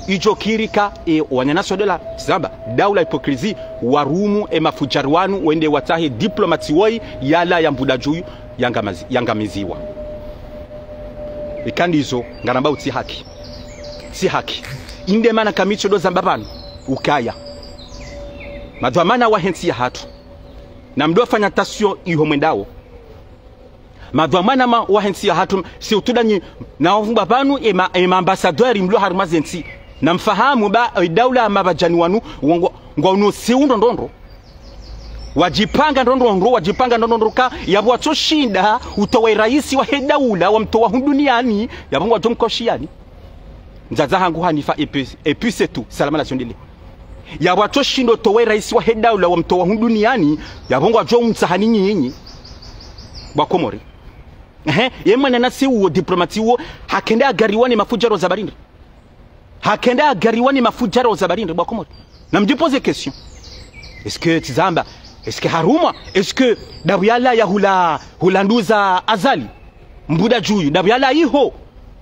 Idjo kiri ka, e, wananyasi wa daula, tsi zamba, daula ya hypocrisie, warumu e mafudjari wanu, wende watsahe diplomate woyi, yalawa ya Mbuda Djuyu, yangamazi-, yangamiziwa. Eka ndizo, ngarambao tsi haki. Tsi haki. Inde mana ka mi tsodo zamba pvanu, ukaya. Madhwamana wahe ntsi yahatru. Namdo fanya attention iho mwendao. Madhwamana ma, wahe ntsi yahatru, si utudanyi, na wavumba pvanu, e ma, e ma ambassadeur mlio harimwa ze ntsi. Namfahamu ba, e daula ya Mabadjani wanu, wangwa, ngwa uno si undrondrondro. Wadjipanga ndrondrondro, wadjipanga ndrondrondro ka, yapvo watsoshinda, utowa e raisi wahe daula, wamtowa hunu duniani, yapvo ngwadjo mkoshiyani. Mdzadze hangu Hanifa, et puis, et puis c'est tout. Salama la Shondele. Yapvo watsoshinda utowa e raisi wahe daula, wamtowa hunu duniani, yapvo ngwadjo mtsahani nyinyi. Ba Komori. Ehe, ye mwananyasi uwo, diplomate uwo, hakende agariwa ne mafudjari za barindri. Hakende agariwa ne mafudjari za barindri, ba Komori. Namdjipoze question. Est-ce que tsi zamba, est-ce que harumwa, est-ce que ndapvo yalawa ya hula, hula nduza Azali, Mbuda Djuyu, ndapvo yalawa iho?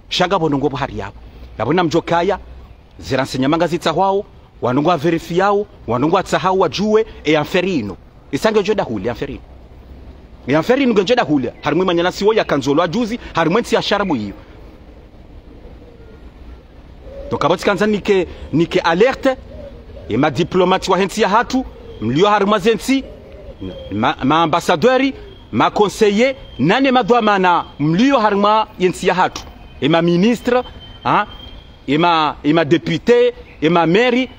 Sha ngapvo ndrongoo pvo hari yapvo. Yapvo namdjo kaya, ze renseignements ngazitsahwao, wanu ngwa vérifiao, wanu ngwatsahao wadjuwe, e affaire inu. Isa ngedjo dahule, e affaire inu. E affaire inu ngedjo dahule, harimwa e mwananyasi woyi yakandzo lwa juzi, harimwa e ntsi ya shiarabu iyo. Donc, apvo tsikandza nike, nike alerte, e ma diplomate wahe ntsi yahatru, mlio harimwa ze ntsi, ma, ma ambassadeur, ma conseiller, nane madhwamana, mlio harimwa ye ntsi yahatru, e ma ministre, ha, e ma, e ma député, Ye mameri,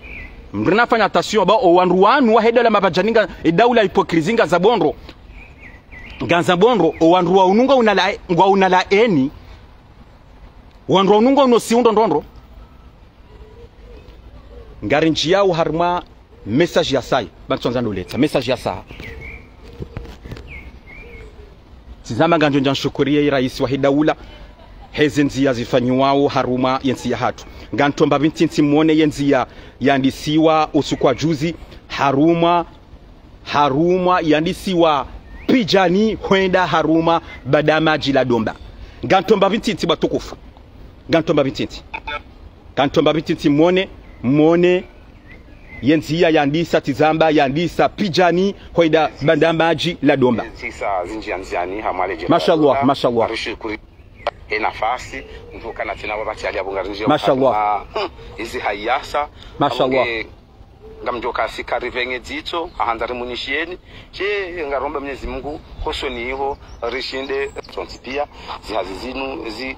mndru nafanya attention, ba owandru wanu wahe daula mapvadjani nga, e daula hypocrisie ngazambao ndro. Ngazambao ndro, owandru wanu ngwauna la, ngwauna la eni. Wandru wanu ngwauna usiundro ndrondro. Ngarindjiyao harumwa message ya saya, ba ntsondza ndo uletsa message ya saya. Tsizamba ngandjo ndja nshukuriye raisi wahe daula, heze ndziya zifanyiwao harumwa yentsi yahatru. Ngamtomba pvi ntiti mwone yendziya yandisiwa usiku wa juzi, harumwa, harumwa yandisiwa Pidjani hwenda harumwa Bandamadji la Domba. Ngamtomba pvi ntiti watukufu. Ngamtomba pvi ntiti. Ngamtomba pvi ntiti mwone, mwone yendziya yandisa, tsizamba yandisa Pidjani hwenda Bandamadji la Domba. Zisa zinji ya ndziani, hamwale je. Mashallah, mashallah. Arishi kuri e nafasi, mtu kana tina wabati ali abunga rinji. Mashallah. Izi hayasa. Mashallah. Ngamdjo kasi karivenge dzitso, ahandza rimunishieni. She ngaromba Mwenyezi Mungu, hosoni iho, rishinde, sontsi pia, zihazi zinu, zi,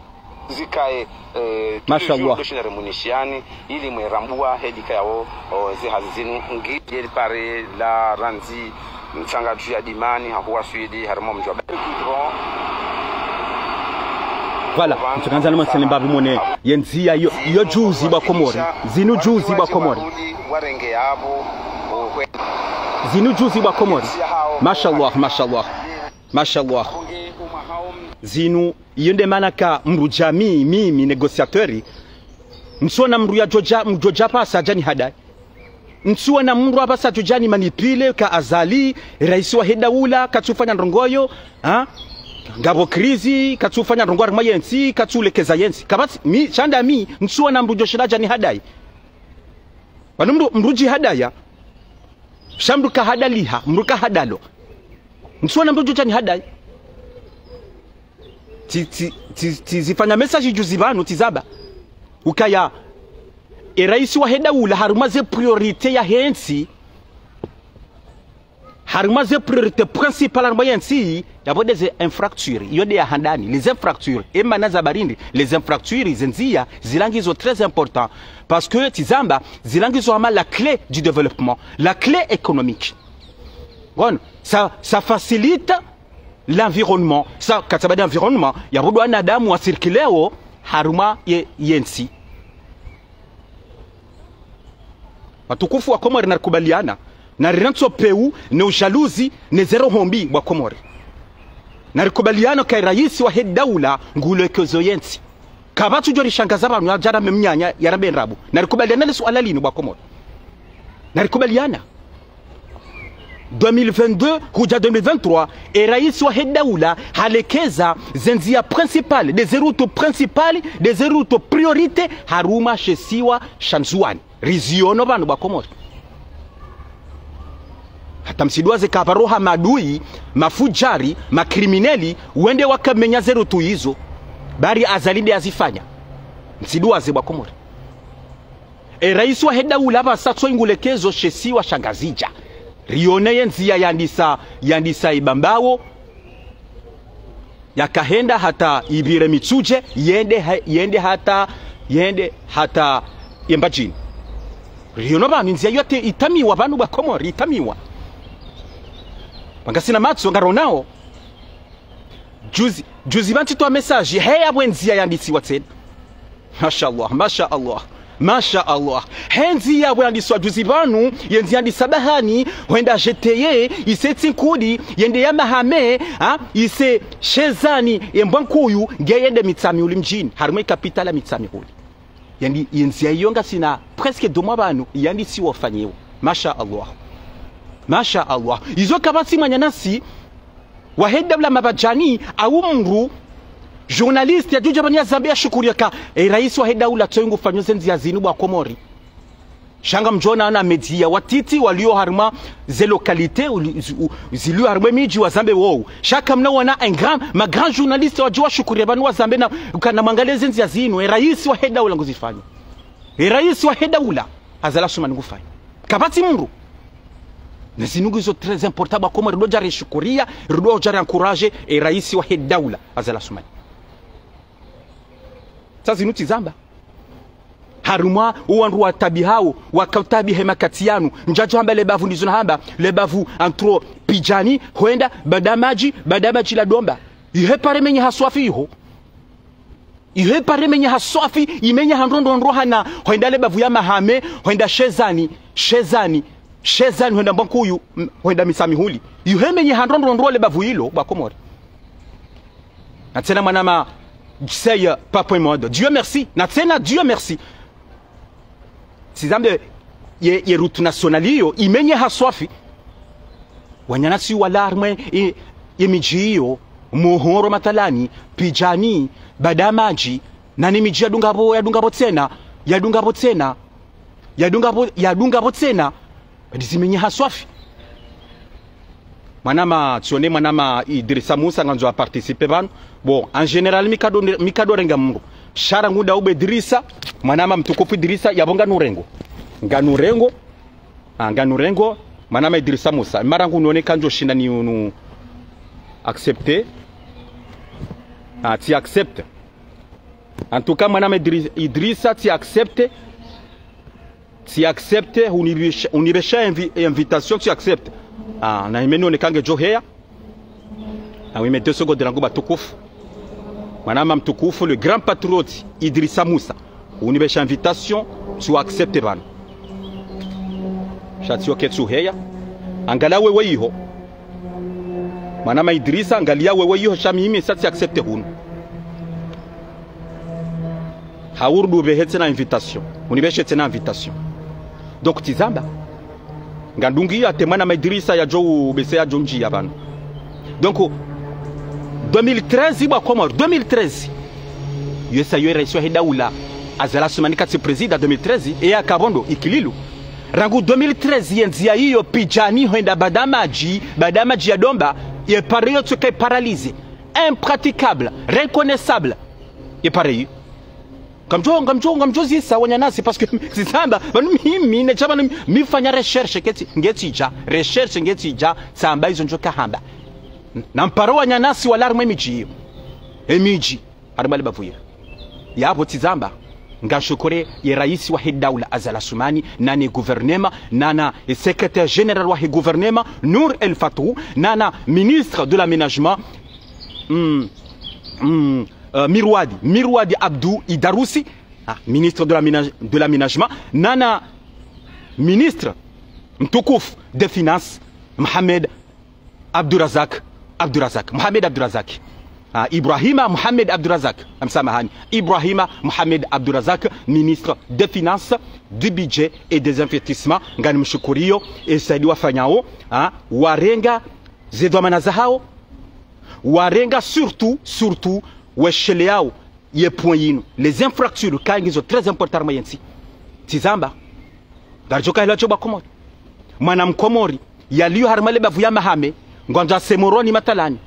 zikaye, eh, mashallah. Toujours, ndo shina rimunishiani, ili mwerambua, hedika yao, o, zihazi zinu, ngi, yeli pare, la, randzi, mtsanga dju ya Dimani, hahuwa Swidi, harumwa mdji wa Bel Goudron. Voilà, mtsokanza ni mwatsele mbapvi mwone, yendziya yo, yo juzi wa Komori, zinu juzi wa Komori. Zinu juzi wa Komori. Mashallah, mashallah, mashallah. Zinu, iyo nde mana ka mdru dja mi, mi, mi négociateur. Ntsuona mdru yadjodja, mdjodja pvasa djani hadayi. Ntsuona mdru apvasa djodja ni manipule ka Azali, raisi wahe daula, katsufanya ndrongo yo, ha? Ngapvo crise, katsufanya ndrongo harumwa yentsi, katsulekeza yentsi. Kapvatsi, mi, sha nda mi, ntsuona mdru djoshinda djani hadayi. Pvanu mdru, mdru dji hadaya. Sha mdru kahadaliha, mdru kahadalo. Ntsuona mdru djodja ni hadayi. Tsi, tsi, tsi, tsizifanya message juzi pvanu, tsizamba. Ukaya, e raisi wahe daula, harumwa ze priorité yahe ntsi, harumwa ze priorité principale harumwa yentsi, yapvo nde ze infrastructure, iyo nde ya handani, les infrastructures, e mana za barindi, les infrastructures, ze ndziya, zila ngizo très important, parce que tsizamba, zila ngizo hama la clé du développement, la clé économique. Bon, ça, ça facilite l'environnement. Sa, katsabadi environnement, yapvo ndo wanadamu wa circuleo harumwa ye, yentsi. Watukufu wa Komori narikubaliana, narirantso peu, ne ujalousie, ne ze roho mbi wa Komori. Narikubaliana ka raisi wahe daula, ngulekezo yentsi. Kapvatsu djo rishangaza pvanu yadja rambe mnyanya, yarambe ndrabo. Narikubaliana le suala linu wa Komori. Narikubaliana. Deux mille vingt-deux, hudja deux mille vingt-trois, e raisi wahe daula, halekeza ze ndziya principales, nde ze routes principales, nde ze routes priorité, harumwa she isiwa sha Ndzuwani. Riziono pvanu wa Komori. Hata mtsiduwaze ka pvaro ha maadui, mafudjari, ma criminels, wende wakamenya ze routes izo. Bari Azali nde yazifanya. Mtsiduwaze wa Komori. E raisi wahe daula pvasa tso ngulekezo she isiwa sha Ngazidja. Rione ye ndziya yandisa, yandisa Ibambao. Yakahenda hata ipvire Mitsudje, yende ha-, yende hata, yende hata ye Mbadjini. Riyono pvanu ndziya iyo te-, itamiwa pvanu wa Komori, itamiwa. Pvangasina matso, ngaronao. Juzi, juzi pvantsi towa message, he yapvo ndziya yandisiwa tsena. Masha Allah, masha Allah. Masha Allah. He ndziya yapvo yandiswa juzi pvanu, ye ndziya yandisa Bahani, hwenda G T A, ise Tsinkudi, yende ya Mahame, ha? Ise Shezani, ye Mbwankuyu, nge yende Mitsamihuli mdjini, harumwa ye capitale ya Mitsamihuli. Yandi, ye ndziya iyo ngasina presque deux mois pvanu, yandisiwa ufanyiwa. Masha Allah. Masha Allah. Izo kapvatsi mwananyasi, wahe daula mapvadjani, au mdru, journaliste, yadjodja pvanu yazambe yashukuriye ka, e, raisi wahe daula tso ngufanyo ze ndziya zinu wa Komori. Sha ngamdjoona wana média watiti, walio harumwa ze localités, uli-, zi-, u-, zilio harumwa midji wazambe wowo. Sha kamna wana un grand, ma grands journalistes wadjo washukuriye pvanu wazambe na, kana mwangaliye ze ndziya zinu, e, raisi wahe daula nguzifanyo. E, raisi wahe daula. Azali Assoumani ngufanyo. Kapvatsi mdru. Na zinu ngizo très important wa Komori, ridjo dja rishukuriya, ridjo dja ri encourager, e raisi wahe daula, Azali Assoumani. Sa zinu tsizamba. harumwa owandru watabihao, wakaotabiha emakati yanu. Ndjadjo hamba lebavu ndizo nahamba, lebavu entre Pidjani, hwenda, Badamadji, Badamadji la Domba. Ihe pare menye ha swafi iho. Ihe pare menye ha swafi, imenye ha ndrondrondro hana, hwenda lebavu ya Mahame, hwenda Shezani, Shezani, Shezani, hwenda Mbwankuyu, m-, hwenda Mitsamihuli. Ihe menye ha ndrondrondro lebavu ilo, bo wakomori. Na tsena mwanama, seye, papa Modo. Dieu merci. Na tsena, Dieu merci. Tsi zambe ye, ye route nationale iyo, imenye ha swafi. Wananyasi walawa harumwa ye, ye midji iyo, Mohoro mathalani, Pidjani, Badamadji, na ne midji yadunga pvo, yadunga pvo tsena, yadunga pvo tsena, yadunga pvo, yadunga pvo tsena. Badi zimenye ha swafi. Mwanama, tsione mwanama Idrissa Moussa ngandzo a participer pvanu. Bon, en général, mi kado, mi kado renga mndru. Sha rangu nda ubu Idrissa, mwanama mtukufu Idrissa, yapvo nganu rengo. Nganu rengo, ah, nganu rengo, mwanama Idrissa Moussa. Mara ngu none kandzo shinda ni unu accepter. Ah, tsi accepte. En tout cas, mwanama Idri-, Idrissa, tsi accepte. Tsi accepte, unipvesha, unipvesha invi-, invitation, tsi accepte. Ah, na hime none kange djo heya. Ah oui, mais deux secondes rangu bo watukufu. Mwanama mtukufu, le grand patriote, Idrissa Moussa. Unipvesha invitation, tsi accepte pvanu. Sha tsi yo ketsu heya. Angalia wewe iho. Mwanama Idrissa, angalia wewe iho, sha mimi sa tsi accepte hunu. Haurudi upvehe tsena invitation. Unipveshe tsena invitation. Donc, tsi zamba. Ngandungi iyo hata mwanama Idrissa yadjo ubese yadjo ndjia pvanu. Donc, deux mille treize, bo wakomori, deux mille treize. Yesa yo raisi wahe daula. Azali Assoumani katsi président deux mille treize, e ya kapvondo, Ikililu. Rangu deux mille treize, ye ndzia iyo Pidjani hwenda Badamadji, Badamadji ya Domba, ye pare iyo tsuka paralysé. Impraticable, reconnaissable. Ye pare iyo. Ngamdjo, ngamdjo, ngamdjo zisa wananyasi, parce que tsi zamba, pvanu mimi, ne sha pvanu mi fanya recherche, ketsi, ngetsi dja, recherche ngetsi dja, tsamba izo ndjo kahamba. Na mparo wananyasi walawa harumwa emidji iyo. Emidji, harumwa lebavu iyo. Yapvo tsi zamba, ngashukuru ye raisi wahe daula Azali Assoumani, na ne gouvernement, na na secrétaire général wahe gouvernement, Nour El Fath, na na ministre de l'aménagement, mm, mm, euh, Mirwadi, Mirwadi Abdou Idaroussi, ah, ministre de l'aménage-, de l'aménagement, na na ministre mtukufu de finance, Mohamed Abdourazak, Abdourazak, Mohamed Abdourazak. Ah, Ibrahima Mohamed Abdourazak, am samahani. Ibrahima Mohamed Abdourazak, ministre de finance, du budget et des investissements. Ngani mshukuriyo, e saidi wafanyao, ah, warenga ze dhwamana zahao, warenga surtout, surtout, wesheleao ye point yinu. Les infrastructures, ka ngizo très important harumwa yentsi. Tsi zamba. Ngaridjo kahila sho bo wakomori. Mwana mkomori, yaliyo harumwa lebavu ya Mahame, ngwandzo ase Moroni mathalani.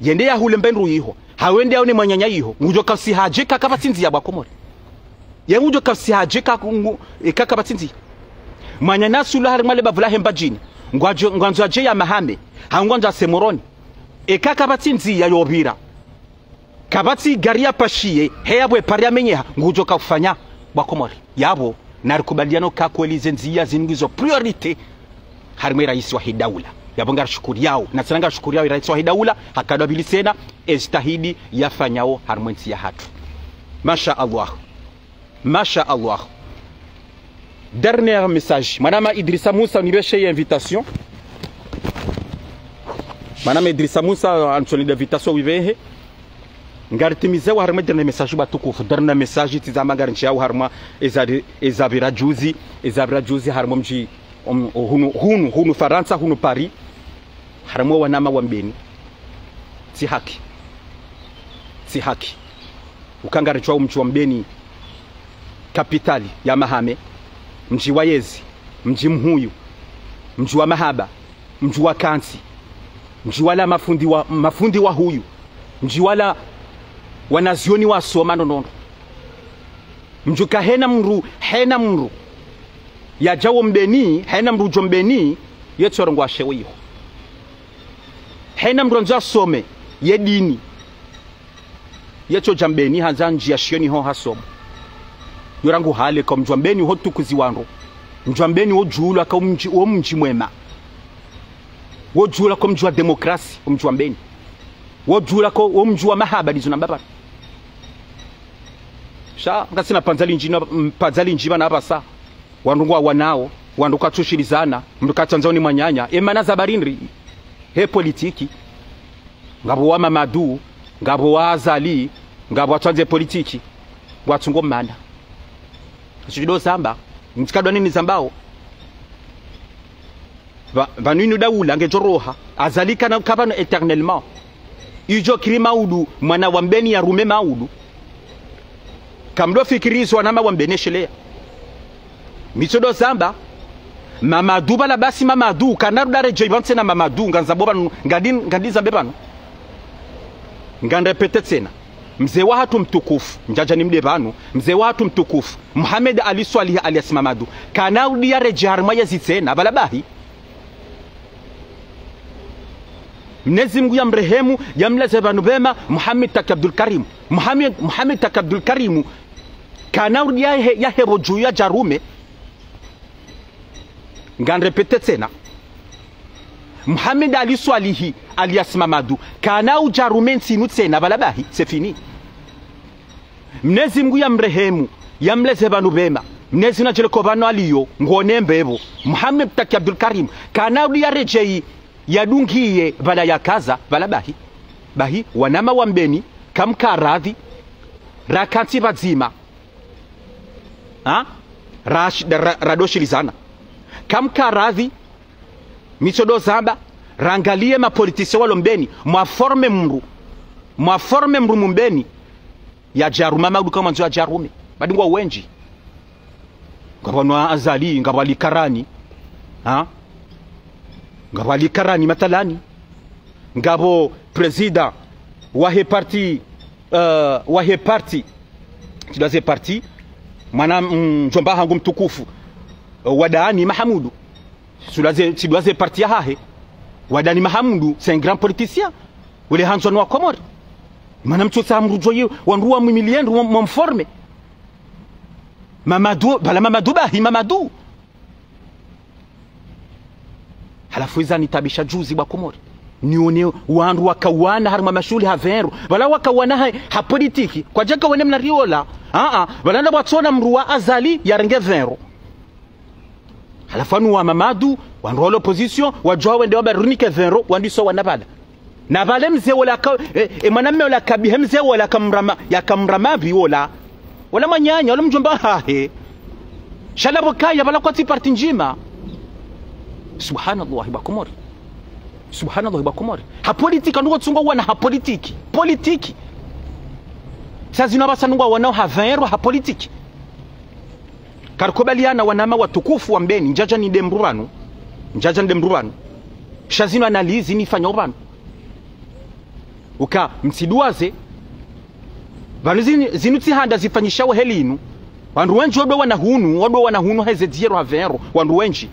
Yende yahule mbe ndru iho. Hau yende yaone mwananya iho. Ngudjo kausiha dje eka kapvatsi ndzia bo wakomori. Ye ngudjo kausiha dje eka ngu-, eka kapvatsi ndzia. Mwananyasi ula harumwa lebavu lahe Mbadjini. Ngwadjo, ngwandzo adje ya Mahame. Hau ngwandzo ase Moroni. Eka kapvatsi ndzia yopvira. Kapvatsi gari ya pashiye, he yapvo epare ya menyeha, ngudjo kaufanya, bo wakomori. Yapvo, narikubaliane uka kweli ze ndzia zinu ngizo priorité, harumwa e raisi wahe daula. Yapvo ngarishukuriyao, na tsena ngarishukuriyao e raisi wahe daula, hakado apvili tsena, e jitihadi yafanyao harumwa entsi yahatru. Masha Allah. Masha Allah. Dernier message. Mwanama Idrissa Moussa, unipveshe ye invitation. Mwanama Idrissa Moussa, antsoni de invitation wipvehe. Ngaritimizeo harumwa e dernier message bo watukufu. Dernier message, tsi zamba ngarintsiyao harumwa eza, ezapvira juzi, ezapvira juzi harumwa mdji, um, hunu, hunu, hunu Farantsa, hunu Paris. Harumwa wanama wa Mbeni. Tsi haki. Tsi haki. Uka ngaridjuao mdji wa Mbeni, capitale ya Mahame, mdji wa yezi, mdji mhuu, mdji wa mahaba, mdji wa kantsi, mdji walawa mafundi wa, mafundi wahuu, mdji walawa wanazioni wasoma ndrondrondro. Mdji uka hena mndru, hena mndru yadjao Mbeni, hena mndru udjo Mbeni, yetsorongoa sheo iho. Hena mndru andzo asome ye dini, yetsodja Mbeni, handza ndjia shioni ho hasoma. Yo rangu hale ka omdji wa Mbeni ho tukuzi wandru. Mdji wa Mbeni wo djulwa ka omdji, wo mdji mwema. Wo djulwa ka omdji wa demokrasi, omdji wa Mbeni. Wo djulwa ka omdji wa mahaba ndizo namba pvanu. Sha, ngasina pvandza lindji na, pvandza lindji pvanu apvasa. Wandru ngwawanao, wandru kwatsushilizana, mndru katsandzao ni mwananya. E mana za barindri, he politiki. Ngapvo wa Mamadu, ngapvo wa Azali, ngapvo watsuandze politiki. Ngwatsungo mana. Shudo zamba, ntsikadwa nini zambao. Pva-, pvanu inu daula ngedjo roha. Azali kana ka pvanu éternellement. Idjo kiri maudu, mwana wa Mbeni ya rume maudu. Kamdo fikiri izo wanama wa Mbeni eshelea. Mi tsodo zamba, Mamadu pvala basi Mamadu, kana ruda redjei pvanu tsena Mamadu, ngandzabo pvanu, ngandi, ngandi zambe pvanu. Nganrepete tsena. Mze wahatru mtukufu, ndjadja nimde pvanu, mze wahatru mtukufu, Mohamed Ali Swalihi alias Mamadu, kana udi ya redjei harimwa yezi tsena, pvala bahi. Mnyezi Mngu ya mrehemu, ya mlaze pvanu pvema, Mohamed Taki Abdul Karim. Mohamed, Mohamed Taki Abdul Karim, kana udi ya he, ya hepvo dju ya djarume, nganrepete tsena. Mohamed Ali Swalihi, alias Mamadu, kana udjarume ntsi inu tsena, pvala bahi, c'est fini. Mnyezi Mngu ya mrehemu, ya mlaze pvanu pvema. Mnyezi Mngu nadjele ko pvanu aliyo, ngone mbepvo. Mohamed Taki Abdul Karim, kana udi ya redjei, ya dungiye, pvala ya kaza, pvala bahi. Bahi, wanama wa Mbeni, kamkaradhi, rakantsi pvadzima. Ha? Rash-, ra-, radoshilizana. Kamkaradhi, mi tsodo zamba, rangaliye mapolitisien walo Mbeni, mwaforme mndru, mwaforme mndru mu Mbeni, ya djarume, maudu ka mwandzo ya djarume. Badi ngwao wendji. Ngapvo no Azali, ngapvo Ali Karani. Ha? Ngapvo Ali Karani matalani. Ngapvo président wahe parti, euh, wahe parti, tsidwa ze parti, mwana, mm, mdjomba hangu mtukufu, euh, Wadani Mahamudu. Tsidwa ze, tsidwa ze parti yahahe. Wadani Mahamudu, c'est un grand politicien. Ule handzwa no wa Komori. Mana mtsotsa mrudjo ye, wandru wa mwimiliye ndru, wa, wa mforme. Mamadu, pvala Mamadu bahi, Mamadu. Halafu iza nitabisha juzi wa Komori. Nione wandru wakawana harimwa mashuhuli ha vingt euros. Pvala wakawana ha, ha politiki. Kwadjaka wene mna riola. Ah, ah. Pvala nda watsona mndru wa Azali yarenge vingt euros. Halafu wanu wa Mamadu, wandru wa l'opposition, wadjuha wende wabarunike vingt euros, wandiso wana pvala. Na pvale mze wola ka, e, e, mwanamme wola kabihe mze wola kamrama, ya kamrama pvi wola. Wola mwananya, wola mdjomba hahe. Sha la pvo kaya, pvala kwatsi parti ndjima. Subhanallah, wa Komori. Subhanallah, wa Komori. Ha politiki, wandru watsungo wana ha politiki. Politiki. Sha zinu apvasa ngwawanao ha vingt euros ha politiki. Karikubaliana wanama watukufu wa Mbeni, ndjadja nide mndru pvanu. Ndjadja nide mndru pvanu. Sha zinu analizi nifanyao pvanu. Uka, mtsiduwaze. Pvanu zini, zinu tsi handa zifanyishawo heli inu. Wandru wendji wado wana hunu, wado wana hunu heze dix euros ha vingt euros, wandru wendji.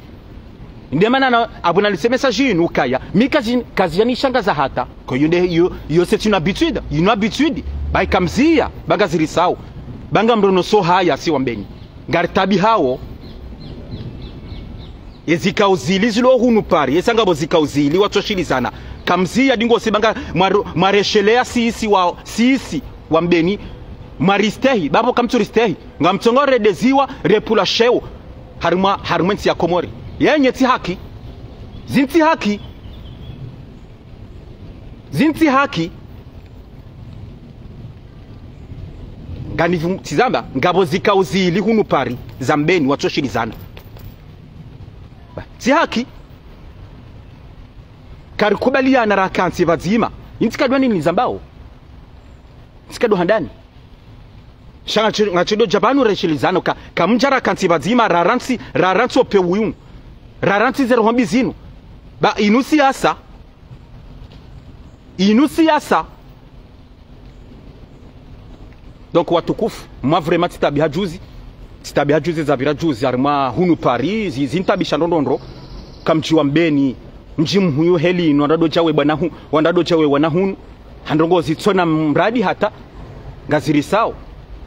Nde mana na, apvo nalise message inu ukaya. Mi kazi, kazi yanishangaza hata. Kwa hiyo nde, yo, yo c'est une habitude, une habitude. Bahi kamziya, ba ngazirisao. Ba ngamrono so haya si wa Mbeni. Ngaritabihao. Ezikao zili zilo hunu Paris, esa ngapvo zikao zili watsoshilizana. Kamziya dingo si ba nga mwa-, mwareshelea sisi wa, sisi wa Mbeni. Mwaristehi, ba pvo kamtsuristehi. Ngamtsongo redeziwa, repvula sheo. Harimwa, harimwa entsi ya Komori. Yenye tsi haki. Zintsi haki. Zintsi haki. Nganivu-, tsi zamba, ngapvo zikao zili hunu Paris, za Mbeni, watsoshilizana. Ba, tsi haki. Karikubaliana rakantsi pvadzima. Intsi kadwa nini zambao? Intsi kadwa handani? Sha ngatsi-, ngatsido dja pvanu reshilizano ka, kamdja rakantsi pvadzima, rarantsi, rarantsi ope uyu. Rarantsi zero hombi zinu. Ba, inu siyasa. Inu siyasa. Donc, watukufu, mwa vraiment tsitabiha juzi. Tsitabiha juzi zapvira juzi, harimwa hunu Paris, zi-, zintabisha ndrondrondro. Kamdji wa Mbeni, mdji mhuu heli inu, wandado djawe bwana hu-, wandado djawe wana hunu. Handrongo zitsona mradi hata, ngazirisao.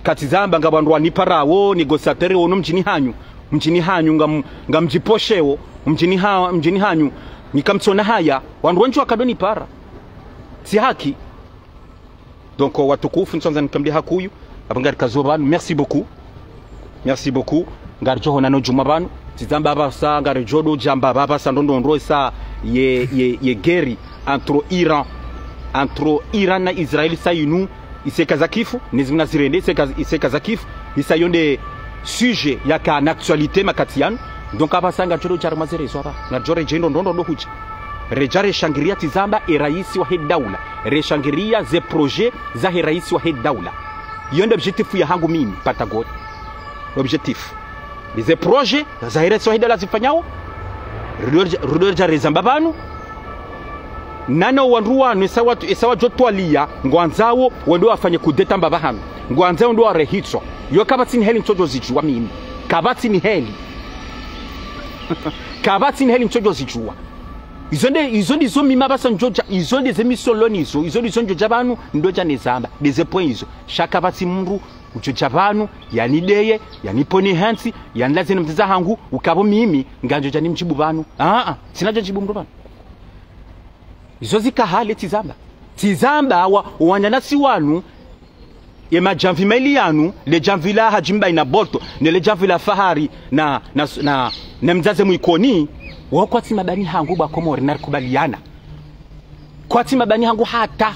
Katsi zamba ngapvo wandru waniparawo, négociateur wono mdjini hanyu. Mdjini hanyu ngam-, ngamdjiposheo, mdjini ha-, mdjini hanyu. Nikamtsona haya, wandru wendji wakadonipara. Tsi haki. Donc, watukufu, ntsondza nikamdje hakuyu, apvo ngarikazo pvanu, merci beaucoup. Merci beaucoup. Ngaridjo honana djumwa pvanu. Tsi zamba pvasa, ngaridjo dodjamba pvasa ndrongoo ndro sa ye, ye, ye guerre entre Iran, entre Iran na Israël sa inu, iseka zakifu, nizimna zirende, iseka, iseka zakifu, isa yo nde sujet yaka na actualité makati yanu. Donc, apvasa ngaridjo dodja rimwa ze réseaux apva, ngaridjo redjendo ndrongoo ndro hudja. Redja reshangiriya tsi zamba e raisi wahe daula. Reshangiriya ze projet zahe raisi wahe daula. Iyo nde objectif yahangu mimi, Patagoni. Objectif. Ni ze projet zahe raisi wahe daula zifanyao. Rudo-, rudo redja rezamba pvanu. Nano wandru wanu, esa watu, esa wadjo twaliya, ngwandzao, wendo wafanye kudeta mbapvi hanu. Ngwandzao wendo warehitswa. Yo kapvatsi ni heli ntsodjo zidjuwa mimi. Kapvatsi ni heli. Kapvatsi ni heli ntsodjo zidjuwa. Izo nde, izo ndizo mimi apvasa ndjodja, izo nde ze misoloni izo, izo ndizo ndjodja pvanu, ndodja nezamba, nde ze points izo. Sha kapvatsi mndru, udjodja pvanu, yanideye, yanipvone hantsi, yanilaze ne mdzadze hangu, ukapvo mimi, ngandjodja nimdjibu pvanu. Aa, tsina djo ndjibu mndru pvanu. Izo zika hale tsi zamba. Tsi zamba wa, wananyasi wanu, ye madjamvi mayili yanu, le djamvi la Hadji Mbaye na Bolto, ne le djamvi la Fahari na, na, na, na mdzadze Mwikoni, wo kwatsi mabani hangu bwa Komori narikubaliana. Kwatsi mabani hangu hata.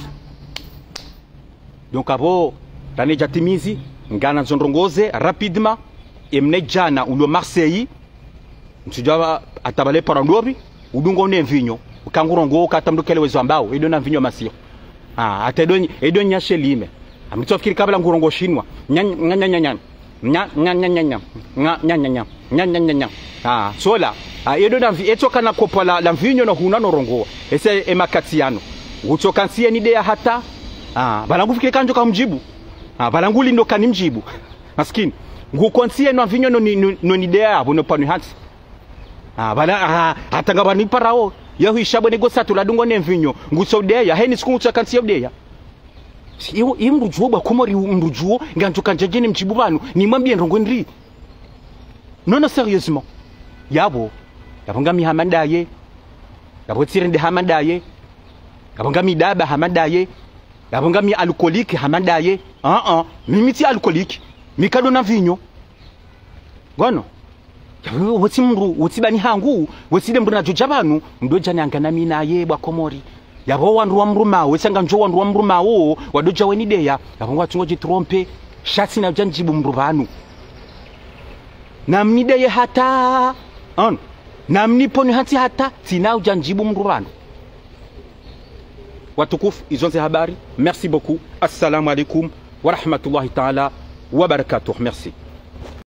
Donc apvo, ranedja timizi, nganandzo ndrongoze, rapidement, emnedjana, ulo Marseille, ntsudja atabale para ndopvi, udungo ne mvinyo, ukangurongo, ukatamdukele wezo ambao, edo na mvinyo masiho. Ah, ata edo, edo nyashe lime. Amtsofikiri kabla ngurongo shinwa. Nya, nya, nya, nya, nya. Nya, nya, nya, nya, nya. Nya, nya, nya, nya. Nya, nya, nya, nya. Ah, sola. Ah, edo na mvi-, etso kana kopo la, la mvinyo no huna no rongo. Ese e makati yano. Utsoka ntsiye nideya hata. Ah, pvala ngufikiri kandjo kamdjibu. Ah, pvala ngulindo kanimdjibu. Maskini. Nguko ntsiye no mvinyo no ni, no, no nideya, pvo no pvanu hantsi. Ah, pvala, ah, hata ngapvaniparao. Yahuisha bwe nego satu la dungo ne mvinyo. Ngutso udeya, heni siku ngutsoka ntsiye udeya. Si, iwo, iwo mndru djuwo bwa Komori, mndru djuwo, ngandjo kandjadje nimdjibu pvanu, nimwambiye ndrongo ndri. Non, non, sérieusement. Yapvo, yapvo ngami hama ndaye, yapvo tsirende hama ndaye, yapvo ngami daba hama ndaye, yapvo ngami alcoolique hama ndaye. Ah, ah, mimi tsi alcoolique, mi kado na mvinyo. Ngono. Wotsi mndru, wotsi bani hangu, wotsi de mndru nadjodja pvanu, mdodja niangana mi naye bwa Komori. Yapvo wandru wa mdrumao, wotsi anga ndjo wandru wa mdrumao, wadodja wenideya, yapvo ngwatsungo djitrompe, sha tsina udja ndjibu mndru pvanu. Namnideye hata, an, namnipvone hantsi hata, tsina udja ndjibu mndru pvanu. Watukufu, izo ndze habari. Merci beaucoup. Assalamu alaikum wa rahmatullahi ta'ala wa barakatuh. Merci.